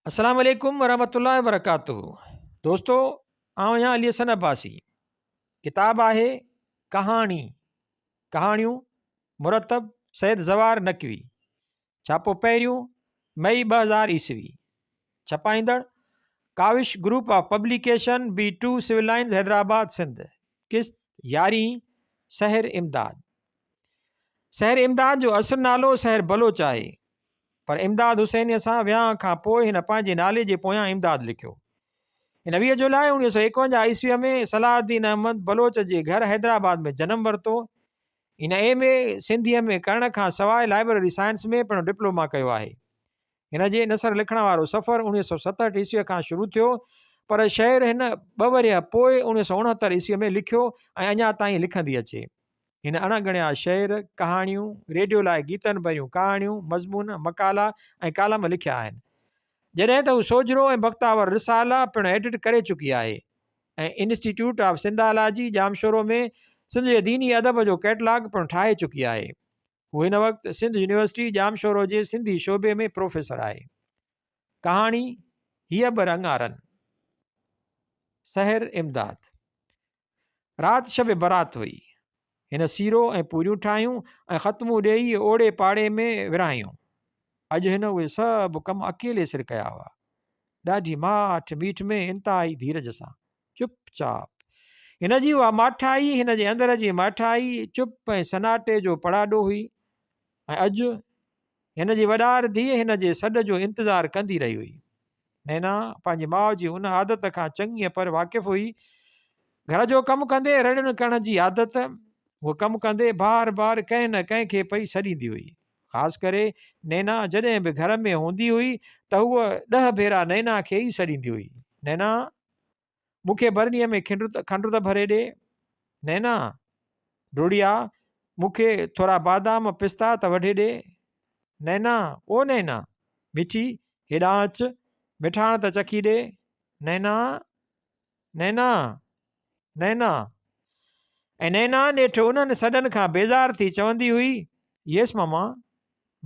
السلام عليڪم ورحمة الله وبرڪاته دوستو آئون آهيان علي حسن عباسي ڪتاب آهي ڪهاڻي ڪهاڻيون مرتب سيد زوار نقوي ڇاپو پهريون مئي 2000 عيسوي ڇپائيندڙ Kawish group of publication B two civil lines Hyderabad Sindh قسط يارهين سحر امداد سحر امداد جو اصل نالو سحر بلوچ آهي پر امداد حسينيء سان ويهانء کان پوء هن پنهنجي نالي جي پويان امداد لکيو. هن 20 جولاء 1951 عيسويء ۾ صلاح الدين احمد بلوچ جي گهر حيدرآباد ۾ جنم ورتو. هن ايم. اي سنڌيء ۾ ڪرڻ کان سواء لائبرري سائنس ۾ پڻ ڊپلوما ڪيو آهي. هن جي نثر لکڻ وارو سفر 1967 عيسويء کان شروع ٿيو، پر شعر هن ٻه ورهيه پوء 1969 عيسويء ۾ لکيو ۽ اڃا تائين لکندي اچي. هن اڻ ڳڻيا شعر، ڪهاڻيون، ريڊيو لاء گيتن ڀريون ڪهاڻيون، مضمون، مقالا ۽ ڪالم لکيا آهن. جڏهن ته هو سوجهرو ۽ بختاور رسالا پڻ ايڊٽ ڪري چڪي آهي ۽ انسٽيٽيوٽ آف سنڌالاجي ڄامشورو ۾ سنڌ جي ديني ادب جو ڪئٽلاگ پڻ ٺاهي چڪي آهي. هو هن وقت سنڌ يونيورسٽي ڄامشورو جي سنڌي شعبي ۾ پروفيسر آهي. ڪهاڻي، هيء به رڱارن. سحر امداد. رات شب برات هئي. هن سيرو ۽ پوريون ٺاهيون ۽ ختمون ڏيئي اوڙي پاڙي ۾ ورهايون. اڄ هن اهي سڀ ڪم اڪيلي سر ڪيا هئا. ڏاڍي ماٺ ميٺ ۾ انتهائي ڌيرج سان. چپ چاپ. هن جي اها ماٺائي هن جي اندر جي ماٺائي، چپ ۽ سناٽي جو پڙاڏو هئي ۽ اڄ هن جي وڏار ڌيء هن جي سڏ جو انتظار ڪندي رهي هئي. نينا پنهنجي ماء جي ان عادت کان چڱيء پر واقف هئي. گهر جو ڪم ڪندي رڙين ڪرڻ جي عادت، هوء ڪم ڪندي بار بار ڪنهن نه ڪنهن کي پئي سڏيندي هئي. خاص ڪري نينا جڏهن به گهر ۾ هوندي هئي ته هوء ڏهه ڀيرا نينا کي ئي سڏيندي هئي. نينا! مون کي برنيء ۾ کنڊ ته ڀري ڏي. نينا! ڊوڙي آ، مون کي ٿورا بادام پستا ته وڍي ڏي. نينا! او نينا! مٺي، هيڏانهن اچ، مٺاڻ ته چکي ڏي. نينا! نينا! نينا! ۽ نينا نيٺ انهن سڏن کان بيزار ٿي چوندي هئي، يس ماما!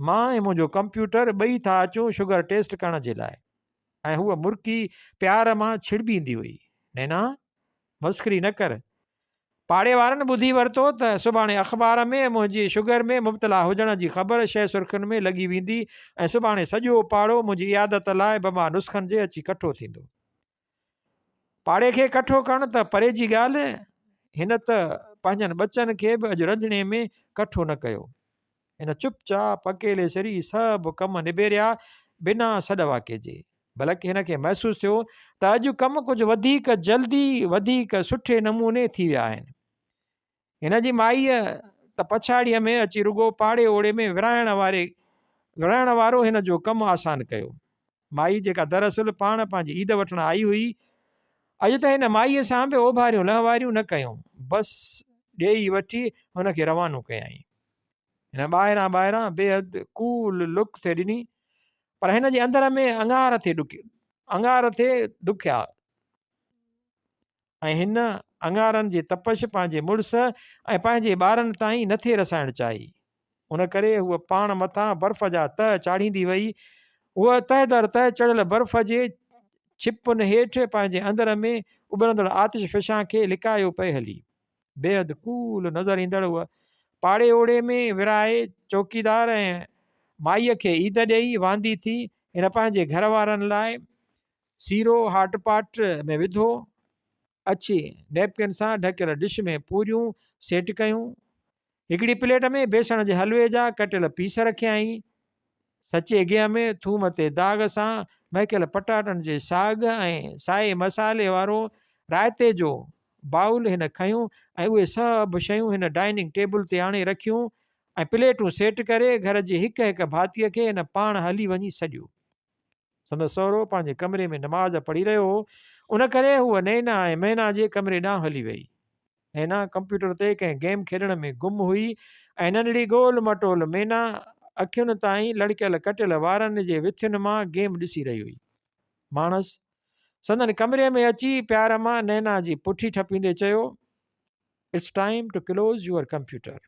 مان ۽ منهنجو ڪمپيوٽر ٻئي ٿا اچون شگر ٽيسٽ ڪرڻ جي لاء. ۽ هوء مرڪي پيار مان ڇڙٻيندي هئي. نينا! مسخري نه ڪر. پاڙي وارن ٻڌي ورتو ته سڀاڻي اخبار ۾ منهنجي شگر ۾ مبتلا هجڻ جي خبر شهه سرخين ۾ لڳي ويندي ۽ سڀاڻي سڄو پاڙو منهنجي عيادت لاء بما نسخن جي اچي ڪٺو ٿيندو. پاڙي کي ڪٺو ڪرڻ ته پري جي ڳالهه، هن ته پنهنجن ٻچن کي به اڄ رنڌڻي ۾ ڪٺو نه ڪيو. هن چپ چاپ اڪيلي سر ئي سڀ ڪم نبيريا بنا سڏ واڪي جي. بلڪ هن کي محسوس ٿيو ته اڄ ڪم ڪجهه وڌيڪ جلدي وڌيڪ سٺي نموني ٿي ويا آهن. هن جي مائيء ته پڇاڙيء ۾ اچي رڳو پاڙي اوڙي ۾ ورهائڻ واري ورهائڻ وارو هن جو ڪم آسان ڪيو. مائي جيڪا دراصل پاڻ پنهنجي عيد وٺڻ آئي هئي، اڄ ته هن مائيء سان به اوڀاريون لهواريون نه ڪيون، بس ڏيئي وٺي هن کي روانو ڪيائين. هن ٻاهران ٻاهران بيحد ڪول لڪ ٿي ڏني، پر هن جي اندر ۾ اڱار ٿي اڱار ٿي دکيا. ۽ هن اڱارن جي تپش پنهنجي مڙس ۽ پنهنجي ٻارن تائين نه ٿي رسائڻ چاهي. ان ڪري هوء پاڻ مٿان برف جا تهه چاڙهيندي وئي. هوء تهه در تهه چڙهيل برف جي ڇپن هيٺ پنهنجي اندر ۾ اٻرندڙ آتش فشان کي لڪايو پئي هلي. بيحد ڪول نظر ايندڙ هوء پاڙي اوڙي ۾ ورهائي چوڪيدار ۽ مائيء کي عيد ڏيئي واندي ٿي هن پنهنجي گهر وارن لاء سيرو هاٽ پاٽ ۾ وڌو، اڇي نيپڪن سان ڍڪيل ڊش ۾ پوريون سيٽ ڪيون. هڪڙي پليٽ ۾ بيسڻ جي حلوي جا ڪٽيل پيس رکيائين. سچي گيهه ۾ ٿوم تي داغ سان مهڪيل پٽاٽن جي ساڳ ۽ سائي مصالحي وارو رائتي جو بائول هن کنيو ۽ اهي سڀ شيون هن ڊائننگ ٽيبل تي آڻي رکيون ۽ پليٽون سيٽ ڪري گهر جي هڪ هڪ ڀاتيء کي هن پاڻ هلي وڃي سڏيو. سندس سهرو پنهنجي ڪمري ۾ نماز پڙهي رهيو هو، ان ڪري هوء نينا ۽ مينا جي ڪمري ڏانهن هلي وئي. نينا ڪمپيوٽر تي ڪنهن گيم کيڏڻ ۾ گم هئي ۽ ننڍڙي گول مٽول مينا اکين تائين لڙڪيل ڪٽيل وارن جي وٿين مان گيم ڏسي رهي هئي. ماڻس سندن ڪمري ۾ اچي پيار مان نينا جي پٺي ٺپيندي چيو، it's time to close your computer.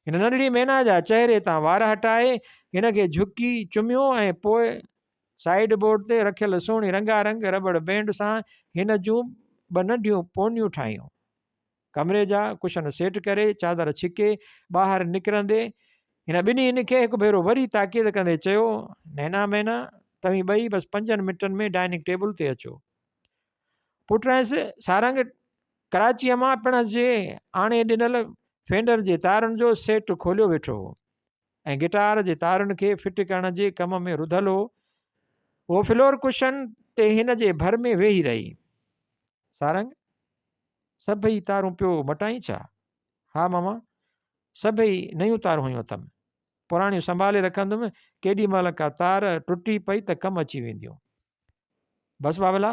هن ننڍڙي مينا جا چهري تان وار هٽائي هن کي جهڪي چميو ۽ پوء سائيڊ بورڊ تي رکيل سهڻي رنگا رنگ رٻڙ بينڊ سان هن جون ٻه ننڍيون پونيون ٺاهيون. ڪمري جا ڪشن سيٽ ڪري چادر ڇڪي ٻاهر نڪرندي هن ٻنهي کي هڪ ڀيرو وري تاڪيد ڪندي چيو، نينا مينا، توهين ٻئي بس پنجن منٽن ۾ ڊائننگ ٽيبل تي اچو. پٽهنس سارنگ ڪراچيء مان پڻس جي آڻي ڏنل فينڊر جي تارن جو سيٽ کوليو ويٺو هو. ۽ گٽار جي تارن کي فٽ ڪرڻ جي ڪم ۾ رڌل هو. هوء فلور ڪشن تي هن جي ڀر ۾ ويهي رهي. سارنگ، سڀئي تارون پيو مٽائين ڇا؟ ها ماما، سڀئي نيون تارون هنيون اٿم. پراڻيون سنڀالي رکندم، ڪيڏي مهل ڪا تار ٽٽي پئي ته ڪم اچي وينديون. بس بابلا،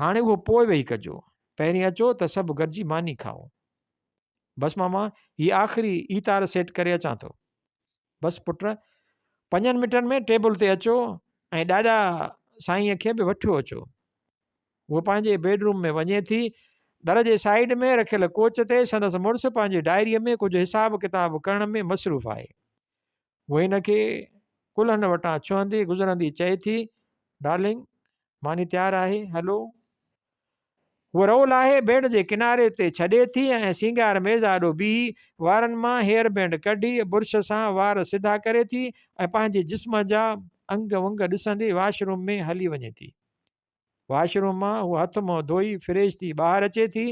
هاڻي اهو پوء ويهي ڪجو. پهرين اچو ته سڀ گڏجي ماني کائون. بس ماما هي آخري ئي تار سيٽ ڪري اچان ٿو. بس پٽ پنجن منٽن ۾ ٽيبل تي اچو ۽ ڏاڏا سائينء کي به وٺيو اچو. هوء پنهنجي بيڊ روم ۾ وڃي ٿي. در جي سائيڊ ۾ رکيل ڪوچ تي سندس مڙس پنهنجي ڊائريء ۾ ڪجهه حساب ڪتاب ڪرڻ ۾ مصروف آهي. هوء هن کي ڪلهن وٽان ڇهندي گذرندي چئي ٿي، ڊارلنگ ماني تيار آهي، هلو. هوء رئو لاهي بيڊ جي ڪناري تي ڇڏي ٿي ۽ سينگار ميز آڏو بيهي وارن مان هيئر بينڊ ڪڍي برش سان وار سڌا ڪري ٿي ۽ پنهنجي جسم جا انگ ونگ ڏسندي واش روم ۾ هلي وڃي ٿي. واش روم مان هوء هٿ منهن ڌوئي فريش ٿي ٻاهر اچي ٿي.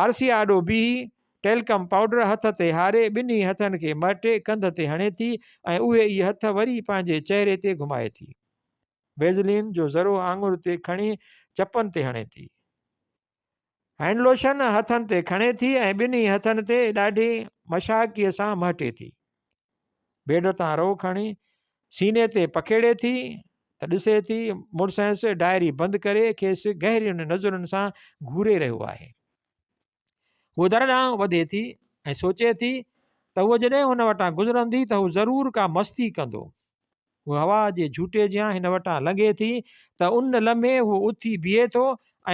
آرسيء آڏو بيهي ٽيلڪم پائوڊر هٿ تي هاري ٻنهي هٿن کي مهٽي ڪنڌ تي هڻي ٿي ۽ اهي ئي هٿ وري پنهنجي چهري تي گهمائي ٿي. ويزلين جو ذرو آڱر تي کڻي چپن تي هڻي ٿي. هينڊ لوشن هٿن تي کڻي ٿي ۽ ٻنهي هٿن تي ڏاڍي مشاقيء سان مهٽي ٿي. بيڊ تان رئو کڻي سيني تي پکيڙي ٿي ته ڏسي ٿي مڙسهنس ڊائري بند ڪري کيس گهرين نظرن سان گهوري رهيو آهي. هوء در ڏانهن وڌي ٿي ۽ سوچي ٿي ته هوء جڏهن هن وٽان گذرندي ته هو ضرور ڪا مستي ڪندو. هوء هوا جي جهوٽي جيان هن وٽان لنگهي ٿي ته ان لمحي هو اٿي بيهي ٿو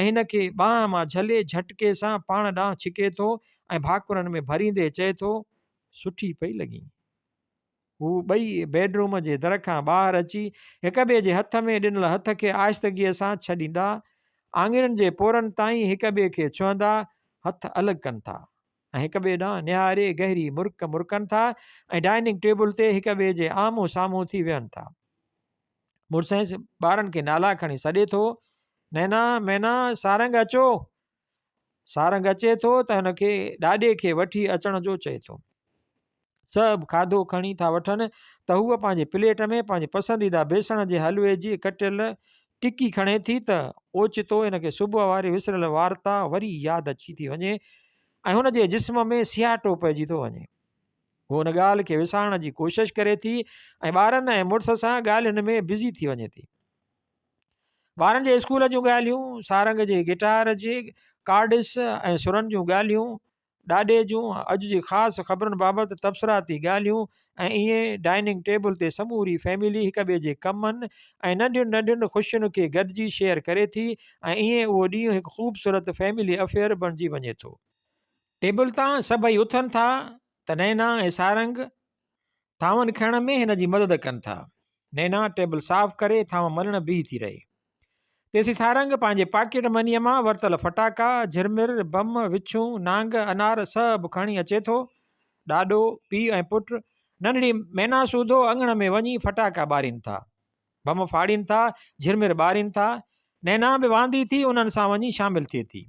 ۽ هن کي ٻانهن مان جهلي جهٽڪي سان پاڻ ڏانهن ڇڪي ٿو ۽ ڀاڪرن ۾ ڀريندي چئي ٿو، سٺي پئي لڳين. هو ٻئي بيڊ روم جي در کان ٻاهر اچي هڪ ٻئي جي هٿ ۾ ڏنل هٿ کي آهستگيء سان ڇڏيندا، آڱرين جي پورن تائين هڪ ٻئي کي ڇهندا، هٿ الڳ ڪن ٿا ۽ هڪ ٻئي ڏانهن نهاري گهري مرڪ مرڪن ٿا ۽ ڊائننگ ٽيبل تي هڪ ٻئي جي آمهون سامهون ٿي ويهن ٿا. مڙسهنس ٻارن کي نالا کڻي سڏي ٿو، نينا، مينا، سارنگ اچو! سارنگ اچي ٿو ته هن کي ڏاڏي کي وٺي اچڻ جو چئي ٿو. سڀ کاڌو کڻي ٿا وٺن ته هوء پنهنجي پليٽ ۾ پنهنجي پسنديده بيسڻ جي حلوي جي ڪٽيل ٽڪي کڻي ٿي ته اوچتو هن کي صبح واري وسريل وارتا وري ياد اچي ٿي وڃي ۽ هن جي جسم ۾ سياٽو پئجي ٿو وڃي. هوء ان ڳالهه کي وسارڻ جي ڪوشش ڪري ٿي ۽ ٻارن ۽ مڙس سان ڳالهين ۾ بزي ٿي وڃي ٿي. ٻارن جي اسڪول جون ڳالهيون، سارنگ جي گٽار جي ڪارڊس ۽ سرن جون ڳالهيون، ڏاڏي جون اڄ جي خاص خبرن بابت تبصراتي ڳالهيون ۽ ائين ڊائننگ ٽيبل تي سموري فيملي هڪ ٻئي جي ڪمن ۽ ننڍين ننڍين خوشين کي گڏجي شيئر ڪري ٿي ۽ ائين اهو ڏينهن هڪ خوبصورت فيملي افيئر بڻجي وڃي ٿو. ٽيبل تان سڀئي اٿن ٿا ته نينا ۽ سارنگ ٿانون کڻڻ ۾ هن جي مدد ڪن ٿا. نينا ٽيبل صاف ڪري ٿانو ملڻ بيهي ٿي رهي. تيسين سارنگ پنهنجي پاڪيٽ منيء مان ورتل ڦٽاڪا، جهرمر، بم، وڇون، نانگ، انار سڀ کڻي اچي ٿو. ڏاڏو، پيء ۽ پٽ ننڍڙي مينا سوڌو اڱڻ ۾ وڃي ڦٽاڪا ٻارين ٿا. بم ڦاڙين ٿا، جهرمر ٻارين ٿا. نينا به واندي ٿي انهن سان وڃي شامل ٿئي ٿي.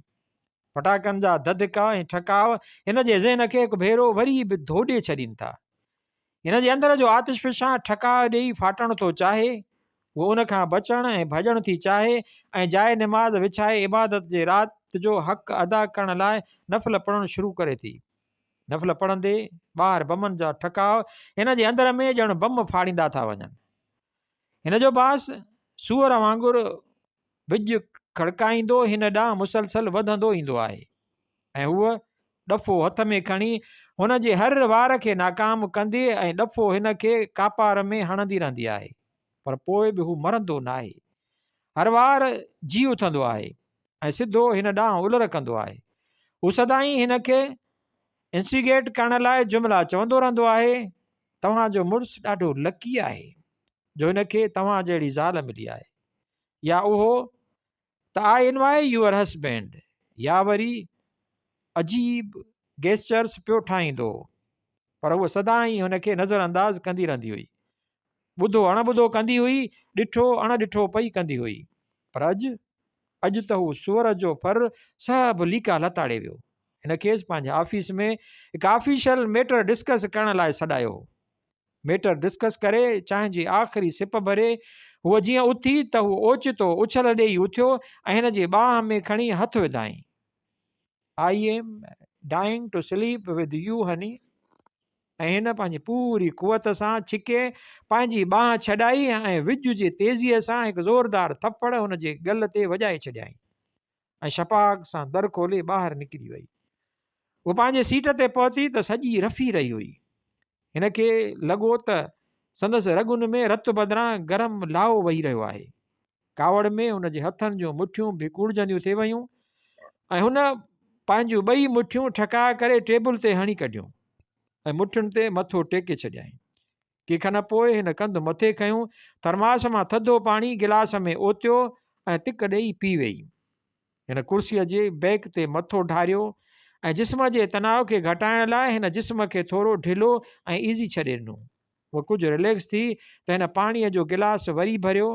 ڦٽاڪن جا ڌڌڪا ۽ ٺڪاء هن جي ذهن کي هڪ ڀيرو وري به ڌوڏي ڇڏين ٿا. هن جي اندر جو آتش فشان ٺڪاء ڏيئي ڦاٽڻ ٿو چاهي. هوء ان کان بچڻ ۽ ڀڄڻ ٿي چاهي ۽ جاء نماز وڇائي عبادت جي رات جو حق ادا ڪرڻ لاء نفل پڙهڻ شروع ڪري ٿي. نفل پڙهندي ٻاهر بمن جا ٺڪاء هن جي اندر ۾ ڄڻ بم ڦاڙيندا ٿا وڃن. هن جو باس سوئر وانگر وڄ کڙڪائيندو هن ڏانهن مسلسل وڌندو ايندو آهي ۽ هوء ڏڦو هٿ ۾ کڻي هن جي هر وار کي ناڪام ڪندي ۽ ڏڦو هن کي ڪاپار ۾ هڻندي رهندي آهي پر پوء به هو مرندو ناهي. هر وار جي اٿندو آهي ۽ سڌو هن ڏانهن الر ڪندو آهي. هو سدائين هن کي انسٽيگيٽ ڪرڻ لاء جملا چوندو رهندو آهي، توهان جو مڙس ڏاڍو لڪي آهي جو هن کي توهان جهڙي زال ملي آهي. يا اهو ته آء انوائي your husband يا وري عجيب گيسچرس پيو ٺاهيندو هو پر هوء سدائين هن کي نظر انداز ڪندي رهندي هئي. ٻڌو اڻ ٻڌو ڪندي هئي، ڏٺو اڻ ڏٺو پئي ڪندي هئي. پر اڄ، اڄ ته هو سوئر جو ڦر سڀ ليڪا لتاڙي ويو. هن کيس پنهنجي آفيس ۾ هڪ آفيشل ميٽر ڊسڪس ڪرڻ لاء سڏايو هو. ميٽر ڊسڪس ڪري چانهه جي آخري سپ ڀري هوء جيئن اٿي ته هو اوچتو اڇل ڏيئي اٿيو ۽ هن جي ٻانهن ۾ کڻي هٿ وڌائين. I am dying to sleep with you honey ۽ هن پنهنجي پوري قوت سان ڇڪي پنهنجي ٻانهن ڇڏائي ۽ وڄ جي تيزيء سان هڪ زوردار ٿڦڙ هن جي ڳل تي وڄائي ڇڏيائين ۽ شپاڪ سان در کولي ٻاهر نڪري وئي. هوء پنهنجي سيٽ تي پهتي ته سڄي رڦي رهي هئي. هن کي لڳو ته سندس رڳن ۾ رت بدران گرم لاهو وهي رهيو آهي. ڪاوڙ ۾ هن جي هٿن جون مٺيون ڀڪوڙجنديون ٿي ويون ۽ هن پنهنجون ٻئي مٺيون ٺڪاء ڪري ٽيبل تي هڻي ڪڍيون ۽ مٺين تي مٿو ٽيڪي ڇڏيائين. ڪي کن پوء هن ڪنڌ مٿي کنيو، ٿرماس مان ٿڌو پاڻي گلاس ۾ اوتيو ۽ تڪ ڏيئي پي ويئي. هن ڪرسيء جي بيڪ تي مٿو ڍاريو ۽ جسم جي تناء کي گهٽائڻ لاء هن جسم کي ٿورو ڍلو ۽ ايزي ڇڏي ڏنو. هوء ڪجهه رليڪس ٿي ته هن پاڻيء جو گلاس وري ڀريو.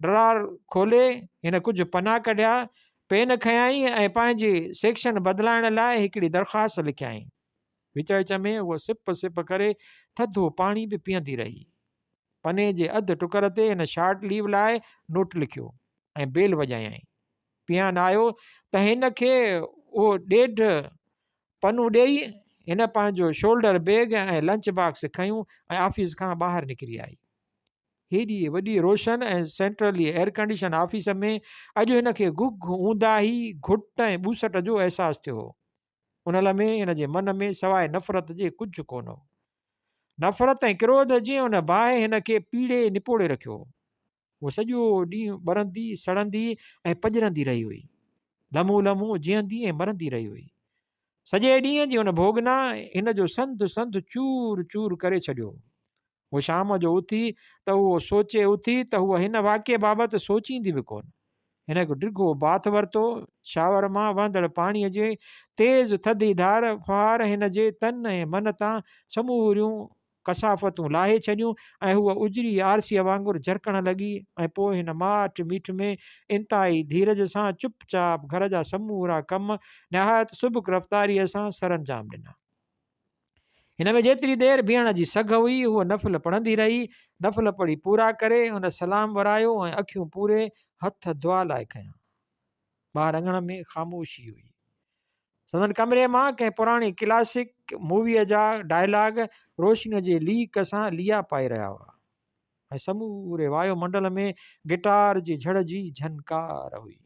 ڊرار کولي هن ڪجهه پنا ڪڍيا، پين کنيائين ۽ پنهنجي سيڪشن بدلائڻ لاء هڪڙي درخواست لکيائين. وچ وچ ۾ هوء سپ سپ ڪري ٿڌو پاڻي به پيئندي رهي. پني جي اڌ ٽڪر تي هن شارٽ ليو لاء نوٽ لکيو ۽ بيل وڄايائين. پيان آيو ته هن کي اهو ڏيڍ پنو ڏيئي هن پنهنجو شولڊر بيگ ۽ لنچ باڪس کنيو ۽ آفيس کان ٻاهر نڪري آئي. هيڏي وڏي روشن ۽ سينٽرلي ايئرڪنڊيشن آفيس ۾ اڄ هن کي گهگهه اونداهي، گهٽ ۽ ٻوسٽ جو احساس ٿيو هو. ان لمحي هن جي من ۾ سواء نفرت جي ڪجهه ڪونه هو. نفرت ۽ ڪروڌ جي ان باهه هن کي پيڙي نپوڙي رکيو هو. هوء سڄو ڏينهن ٻرندي، سڙندي ۽ پڄرندي رهي هئي. لمحو لمحو جيئندي ۽ مرندي رهي هئي. سڄي ڏينهن جي ان ڀوڳنا هن جو سنڌ سنڌ چور چور ڪري ڇڏيو هو. هوء شام جو اٿي ته اهو سوچي اٿي ته هوء هن واقعي بابت سوچيندي به ڪونه. هن هڪ ڊگهو باٿ ورتو. شاور مان وهندڙ پاڻيء جي تيز ٿڌي ڌار ڦوهار هن جي تن ۽ من تان سموريون ڪثافتون لاهي ڇڏيون ۽ هوء اجري آرسيء وانگر جرڪڻ لڳي ۽ پوء هن ماٺ ميٺ ۾ انتهائي ڌيرج سان چپ چاپ گهر جا سمورا ڪم نهايت سبڪ رفتاريء سان سرانجام ڏنا. هن ۾ جيتري دير بيهڻ جي سگهه هئي، هوء نفل پڙهندي رهي. نفل پڙهي پورا ڪري، هن سلام ورايو ۽ اکيون پوري هٿ دعا لاء کنيا. ٻاهر اڱڻ ۾ خاموشي هئي. سندن ڪمري مان ڪنهن پراڻي ڪلاسڪ موويء جا ڊائلاگ روشنيء جي ليڪ سان ليئا پائي رهيا هئا ۽ سموري وايو منڊل ۾ گٽار جي جهڙ جي جهنڪار هئي.